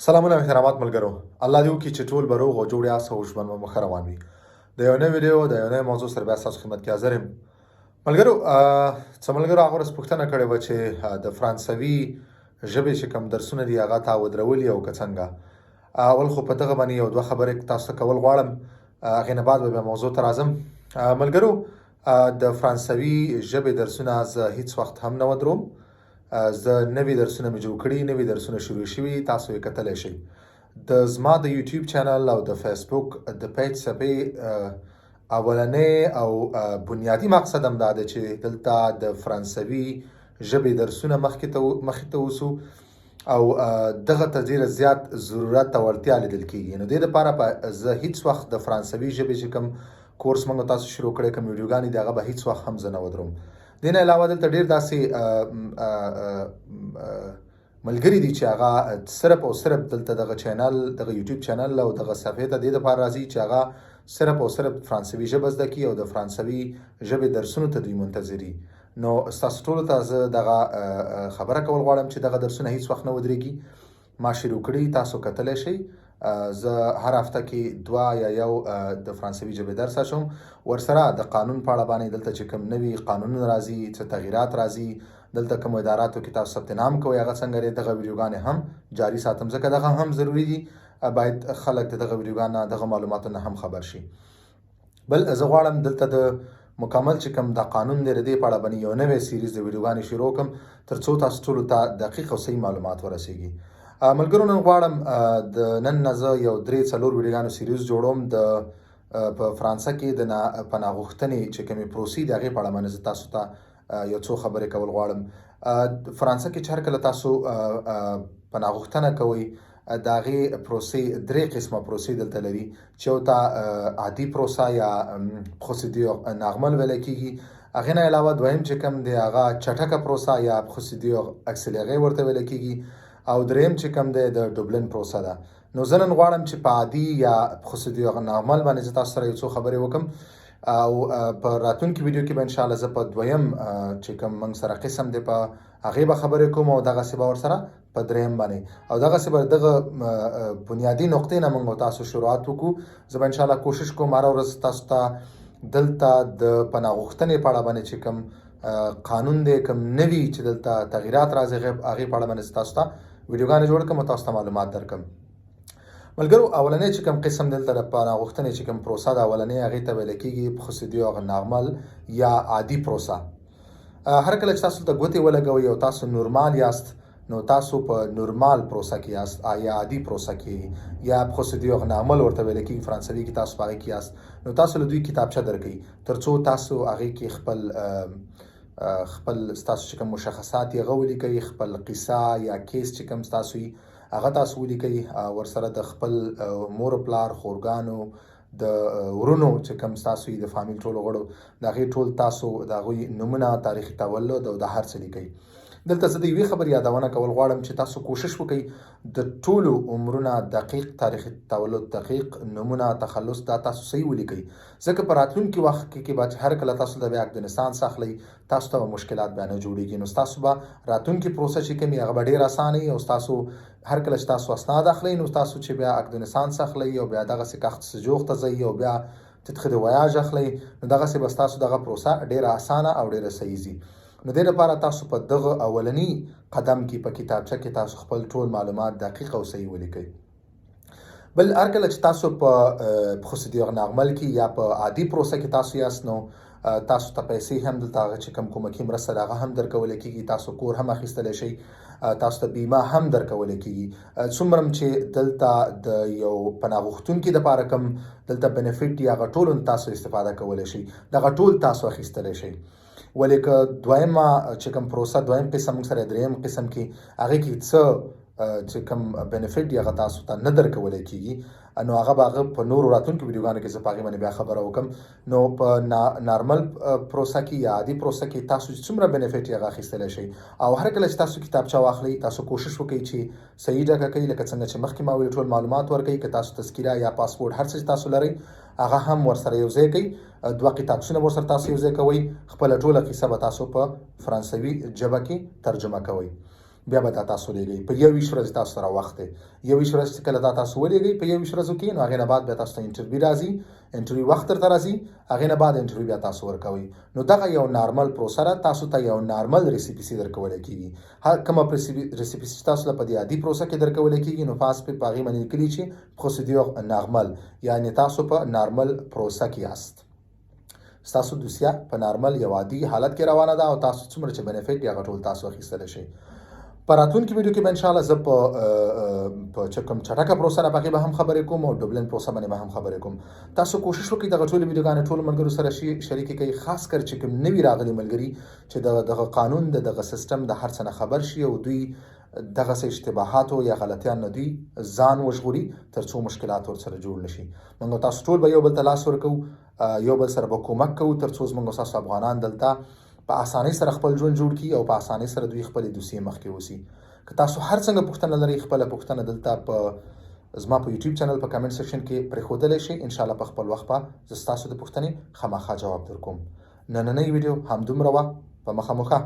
سلامونه او احترامات ملګرو، الله دې وکړي چې ټول به روغ او جوړ یاست او ژوند به مو ښه روان وي. د یو نوې ویډیو د یو نوې موضوع سره بیا ستاسو خدمت کې حاضر یم. ملګرو، څه ملګرو هغه ورځ پوښتنه کړې وه چې د فرانسوي ژبې چې کوم درسونه دي هغه تا ودرولي او که څنګه. اول خو په دغه باندې یو دوه خبرې تاسو ته کول غواړم، هغې نه بعد به بیا موضوع ته راځم. ملګرو، د فرانسوي ژبې درسونه زه هیڅ وخت هم نه ودروم. زه نوي درسونه مې جوړ کړي، نوي درسونه شروع شوي، تاسو یې کتلی شئ. د زما د یوټیوب چینل او د فیسبوک د پیج صفحې اولنی او بنیادي مقصد هم دا دی چې دلته د فرانسوي ژبې درسونه مخکې ته مخې ته اوسو او دغه ته ډېر زیات ضرورت او اړتیا لیدل کېږي. نو دې لپاره په زه هیڅ وخت د فرانسوي ژبې چې کوم کورس موږ تاسو شروع کړی، کوم ویډیوګانې دي، هغه به هیڅ وخت هم زه نه ودروم. دې نه علاوه دلته ډېر داسې ملګري دي چې هغه صرف او صرف دلته دغه چینل، دغه یوټیوب چینل او دغه صفحې ته دې لپاره راځي چې هغه صرف او صرف فرانسوي ژبه زده کړي او د فرانسوي ژبې درسونو ته دوی منتظري. نو ستاسو ټولو ته زه دغه خبره کول غواړم چې دغه درسونه هیڅ وخت نه ودرېږي. ما شروع کړي، تاسو کتلی شئ. زه هر هفته کې دوه یا یو د فرانسوي ژبې درس اچوم، ورسره د قانون په اړه باندې دلته چې کوم نوي قانونونه راځي، څه تغیرات راځي، دلته کوم اداراتو کې تاسو ثبت نام کوئ هغه څنګه دی، دغه ویډیوګانې هم جاري ساتم، ځکه دغه هم ضروري دي. باید خلک د دغه ویډیوګانو دغه معلوماتو نه هم خبر شي. بل زه غواړم دلته د مکمل چې کوم دا قانون دی د دې په اړه باندې یو نوی سیریز د ویډیوګانې شروع کړم تر څو تاسو ټولو ته دقیق او صحیح معلومات ورسیږي. ملګرو، نن غواړم د نن نه زه یو درې څلور ویډیوګانو سیریز جوړوم د په فرانسه کې د پناه غوښتنې چې کومې پروسې دي هغې په اړه باندې زه تاسو ته یو څو خبرې کول غواړم. فرانسه کې چې هر کله تاسو پناه غوښتنه کوئ، د هغې پروسې درې قسمه پروسې دلته لري چې یو ته عادي پروسه یا procédure normale ویل کېږي. هغې نه علاوه دویم چې کوم دی هغه چټکه پروسه یا procédure accélérée ورته ویل کېږي، او دریم چې کوم دی د ډوبلن پروسه ده. نو زه نن غواړم چې په عادي یا procédure normale باندې زه تاسو سره یو څو خبرې وکم، او په راتلونکي ویډیو کې به انشاءالله زه په دویم چې کوم موږ سره قسم دی په هغې به خبرې کوم، او دغسې به ورسره په دریم باندې او دغسې به دغه بنیادي نقطې نه موږ تاسو شروعات وکړو. زه به انشاءالله کوشش کوم هره ورځ تاسو ته دلته د پناه غوښتنې په اړه باندې چې کوم قانون دی، کوم نوي چې دلته تغیرات راځي، هغې په اړه باندې تاسو ته ویډیوګانې جوړ کړم او تاسو ته معلومات درکړم. ملګرو، اولنی چې کوم قسم دلته د پناه غوښتنې چې کوم پروسه ده، اولنی هغې ته ویل کېږي procédure normale یا عادي پروسه. هر کله چې تاسو ته ګوتې ولګوئ او تاسو نورمال یاست، نو تاسو په نورمال پروسه کې یاست یا عادي پروسه کې یا procédure normale ورته ویل کېږي فرانسوي کې، تاسو په هغې کې یاست. نو تاسو له دوی کتابچه درکوي ترڅو تاسو هغې کې خپل ستاسو چې کوم مشخصات یې هغه ولیکئ، خپل قصه یا case چې کوم ستاسو وي هغه تاسو ولیکئ، ورسره د خپل مور و پلار، خورګانو، د ورونو چې کوم ستاسو د فامیل ټولو غړو د هغې ټول تاسو د هغوی نومونه، تاریخ تولد او د هر څه لیکئ. دلته زه د یوې خبرې یادونه کول غواړم چې تاسو کوشش وکړئ د ټولو عمرونه دقیق، تاریخ تولد دقیق، نومونه، تخلص دا تاسو صحیح ولیکئ، ځکه په راتلونکي وخت کې به هر کله تاسو د بیا acte de naissance اخلئ تاسو ته به مشکلات بیا نه جوړیږي. نو ستاسو به راتلونکي پروسه چې کوم هغه به ډېره اسانه وي، او ستاسو هر کله چې تاسو اسناد اخلئ نو تاسو چې بیا acte de naissance اخلئ او بیا دغسې carte séjour ته ځئ او بیا titre de voyage اخلئ، نو دغسې به ستاسو دغه پروسه ډېره اسانه او ډېره صحیح ځي. نو دې لپاره تاسو په دغه اولني قدم کې په کتابچه کې تاسو خپل ټول معلومات دقیق او صحیح ولیکئ. بل هر کله چې تاسو په procédure normale کې یا په عادي پروسه کې تاسو یاست، نو تاسو ته پیسې هم دلته هغه چې کوم کومکي مرسته ده هغه هم درکول کېږي، تاسو کور هم اخیستلی شئ، تاسو ته بیمه هم درکول کېږي. څومره چې دلته د یو پناه غوښتونکي دپاره کوم دلته benefit دی هغه ټول تاسو استفاده کولی شئ، دغه ټول تاسو اخیستلی شئ. ولې که دویمه چې کوم پروسه، دویم قسم موږ سره دریم قسم کې هغې کې څه چې کوم benefit دی هغه تاسو ته نه درکول کېږي، نو هغه به هغه په نورو راتلونکو ویډیوګانو کې زه په هغې باندې بیا خبره وکم. نو په نارمل پروسه کې یا عادي پروسه کې تاسو څومره benefit یې هغه اخیستلی شئ. او هر کله چې تاسو کتابچه واخلئ تاسو کوشش وکړئ چې صحیح ډکه کړئ، لکه څنګه چې مخکې ما ویل ټول معلومات ورکړئ. که تاسو تذکره یا پاسپورټ هر څه چې تاسو لرئ هغه هم ورسره یو ځای کړئ، دوه قطعه به ورسره تاسو یو ځای کوئ، خپله ټوله قصه به تاسو په فرانسوي ژبه کې ترجمه کوئ. بیا به دا تاسو لیږئ. په 21 ورځې تاسو سره وخت دی. 21 ورځې چې کله دا تاسو ولیږئ په 21 ورځو کې، نو هغې نه بعد بیا تاسو ته انټرویو راځي، انټرویو وخت درته راځي، هغې نه بعد انټرویو بیا تاسو ورکوئ. نو دغه یو نارمل پروسه ده، تاسو ته یو نارمل récépissé درکول کېږي. هر کومه récépissé چې تاسو له په دې عادي پروسه کې درکول کېږي، نو پاس په هغې باندې لیکلي چې procédure normale، یعنی تاسو په نارمل پروسه کې یاست، ستاسو دوسیه په نارمل یو عادي حالت کې روانه ده او تاسو څومره چې benefit دی هغه ټول تاسو اخیستلی شئ. په راتلونکي ویډیو کې به انشاءالله زه په چې کوم چټکه پروسه ده په هغې به هم خبرې کوم او ډوبلین پروسه باندې به هم خبرې کوم. تاسو کوشش وکړئ دغه ټولې ویډیوګانې ټولو ملګرو سره شریکې کړئ، خاص کر چې کوم نوي راغلي ملګري چې دغه قانون د دغه سیستم د هر څه نه خبر شي او دوی دغسې اشتباهاتو یا غلطیان نه دوی ځان وژغوري تر څو مشکلات ورسره جوړ نشي. موږ تاسو ټول به یو بل ته لاس ورکوو، یو بل سره به کومک کوو تر څو زموږ تاسو افغانان دلته په اسانۍ سره خپل ژوند جوړ کړي او په اسانۍ سره دوی خپلې دوسیې مخکې وسی. که تاسو هر څنګه پوښتنه لرئ، خپله پوښتنه دلته په زما په یوټیوب چینل په comment section کې پرېښودلی شئ. انشاءالله په خپل وخت به زه ستاسو د پوښتنې خامخا جواب درکوم. نننۍ ویډیو همدومره وه. په مخه مو ښه.